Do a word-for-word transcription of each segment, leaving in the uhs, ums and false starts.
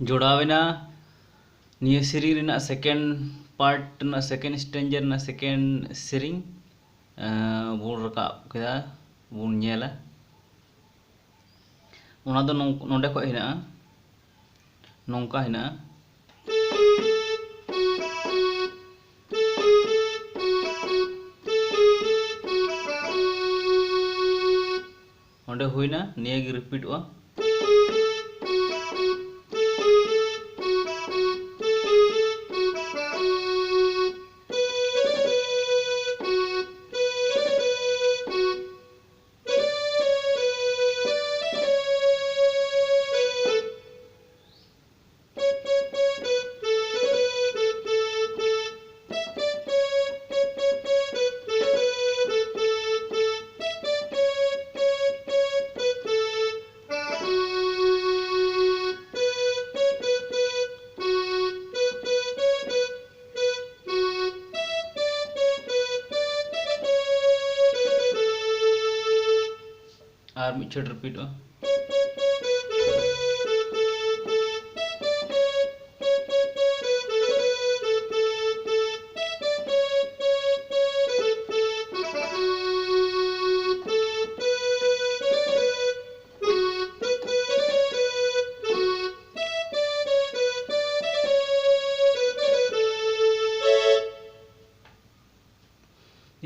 ᱡᱚᱲᱟᱣᱮᱱᱟ᱾ ᱱᱤᱭᱟᱹ ᱥᱮᱨᱮᱧ ᱨᱮᱱᱟᱜ second part ᱨᱮᱱᱟᱜ second stanza ᱨᱮᱱᱟᱜ second ᱥᱮᱨᱮᱧ, ᱮᱸ, ᱵᱚᱱ ᱨᱟᱠᱟᱵ ᱠᱮᱫᱟ, ᱵᱚᱱ ᱧᱮᱞᱟ᱾ ᱚᱱᱟ ᱫᱚ ᱱᱚᱝ-, ᱱᱚᱸᱰᱮ ᱠᱷᱚᱡ ᱦᱮᱱᱟᱜᱼᱟ, ᱱᱚᱝᱠᱟ ᱦᱮᱱᱟᱜᱼᱟ᱾ ᱚᱸᱰᱮ ᱦᱩᱭᱱᱟ, ᱱᱤᱭᱟᱹ ᱜᱮ ᱨᱤᱯᱤᱴᱚᱜᱼᱟ᱾ ᱟᱨ ᱢᱤᱫ ᱪᱷᱚᱴ ᱨᱤᱯᱤᱴᱚᱜᱼᱟ᱾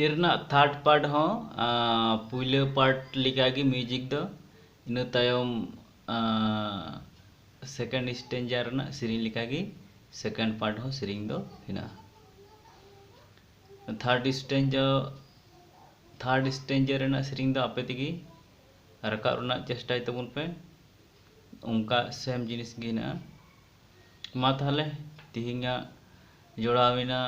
ᱮ ᱨᱮᱱᱟᱜ ᱛᱷᱟᱨᱰ ᱯᱟᱨᱴ ᱦᱚᱸ, ᱟᱸ, ᱯᱩᱭᱞᱟᱹ ᱯᱟᱨᱴ ᱞᱮᱠᱟᱜᱮ ᱢᱤᱭᱩᱡᱤᱠ ᱫᱚ, ᱤᱱᱟᱹ ᱛᱟᱭᱚᱢ, ᱟᱸ, ᱥᱮᱠᱮᱱᱰ ᱥᱴᱮᱱᱡᱟ ᱨᱮᱱᱟᱜ ᱥᱮᱨᱮᱧ ᱞᱮᱠᱟᱜᱮ ᱥᱮᱠᱮᱱᱰ ᱯᱟᱨᱴ ᱦᱚᱸ ᱥᱮᱨᱮᱧ ᱫᱚ ᱦᱮᱱᱟᱜᱼᱟ᱾ ᱛᱷᱟᱨᱰ ᱥᱴᱮᱱᱡᱟ, ᱛᱷᱟᱨᱰ ᱥᱴᱮᱱᱡᱟ ᱨᱮᱱᱟᱜ ᱥᱮᱨᱮᱧ ᱫᱚ ᱟᱯᱮ ᱛᱮᱜᱮ ᱨᱟᱠᱟᱵ ᱨᱮᱱᱟᱜ ᱪᱮᱥᱴᱟᱭ ᱛᱟᱵᱚᱱ ᱯᱮ᱾ ᱚᱱᱠᱟ ᱥᱮᱢ ᱡᱤᱱᱤᱥ ᱜᱮ ᱦᱮᱱᱟᱜᱼᱟ᱾ ᱢᱟ ᱛᱟᱦᱚᱞᱮ, ᱛᱮᱦᱮᱧᱟᱜ ᱡᱚᱲᱟᱣᱮᱱᱟ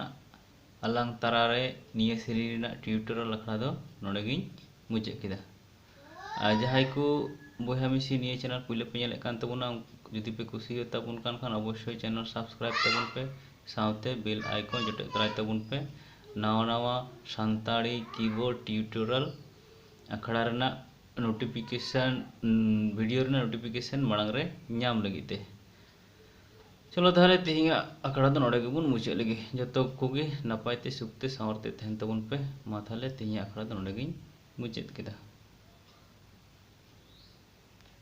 ᱟᱞᱟᱝ ᱛᱟᱞᱟᱨᱮ ᱱᱤᱭᱟᱹ ᱥᱮᱨᱮᱧ ᱨᱮᱱᱟᱜ ᱴᱤᱭᱩᱴᱳᱨᱤᱭᱟᱞ ᱟᱠᱷᱲᱟ ᱫᱚ ᱱᱚᱰᱮ ᱜᱤᱧ ᱢᱩᱪᱟᱹᱫ ᱠᱮᱫᱟ᱾ ᱟᱨ ᱡᱟᱦᱟᱸᱭ ᱠᱚ ᱵᱚᱭᱦᱟ ᱢᱤᱥᱤ ᱱᱤᱭᱟᱹ ᱪᱮᱱᱮᱞ ᱯᱩᱭᱞᱩ ᱯᱮ ᱧᱮᱞᱮᱫ ᱠᱟᱱ ᱛᱟᱵᱚᱱᱟ, ᱡᱩᱫᱤ ᱯᱮ ᱠᱩᱥᱤᱭᱟᱛᱟ ᱵᱚᱱ ᱠᱟᱱ ᱠᱷᱟᱱ, ᱚᱵᱚᱥᱥᱳᱭ ᱪᱮᱱᱮᱞ ᱥᱟᱵᱥᱠᱨᱟᱭᱤᱵ ᱛᱟᱵᱚᱱ ᱯᱮ, ᱥᱟᱶᱛᱮ ᱵᱮᱞ ᱟᱭᱠᱚᱱ ᱡᱚᱴᱮᱫ ᱛᱚᱨᱟᱭ ᱛᱟᱵᱚᱱ ᱯᱮ᱾ ᱱᱟᱣᱟ ᱱᱟᱣᱟ ᱥᱟᱱᱛᱟᱲᱤ ᱠᱤᱵᱳᱨᱰ ᱴᱤᱭᱩᱴᱳᱨᱤᱭᱟᱞ ᱟᱠᱷᱲᱟ ᱨᱮᱱᱟᱜ ᱱᱳᱴᱤᱯᱷᱤᱠᱮᱥᱚᱱ, ᱩᱸ, ᱵᱷᱤᱰᱤᱭᱳ ᱨᱮᱱᱟᱜ ᱱᱳᱴᱤᱯᱷᱤᱠᱮᱥᱚᱱ ᱢᱟᱲᱟᱝ ᱨᱮ ᱧᱟᱢ ᱞᱟᱹᱜᱤᱫ ᱛᱮ᱾ ᱪᱚᱞᱚ ᱛᱟᱦᱚᱞᱮ ᱛᱮᱦᱮᱧᱟᱜ ᱟᱠᱷᱲᱟ ᱫᱚ ᱱᱚᱰᱮ ᱜᱮᱵᱚᱱ ᱢᱩᱪᱟᱹᱫ ᱞᱮᱜᱮ᱾ ᱡᱚᱛᱚ ᱠᱚᱜᱮ ᱱᱟᱯᱟᱭ ᱛᱮ, ᱥᱩᱠ ᱛᱮ, ᱥᱟᱶᱟᱨ ᱛᱮ ᱛᱟᱦᱮᱱ ᱛᱟᱵᱚᱱ ᱯᱮ᱾ ᱢᱟ ᱛᱟᱦᱚᱞᱮ ᱛᱮᱦᱮᱧᱟᱜ ᱟᱠᱷᱲᱟ ᱫᱚ ᱱᱚᱰᱮ ᱜᱤᱧ ᱢᱩᱪᱟᱹᱫ ᱠᱮᱫᱟ᱾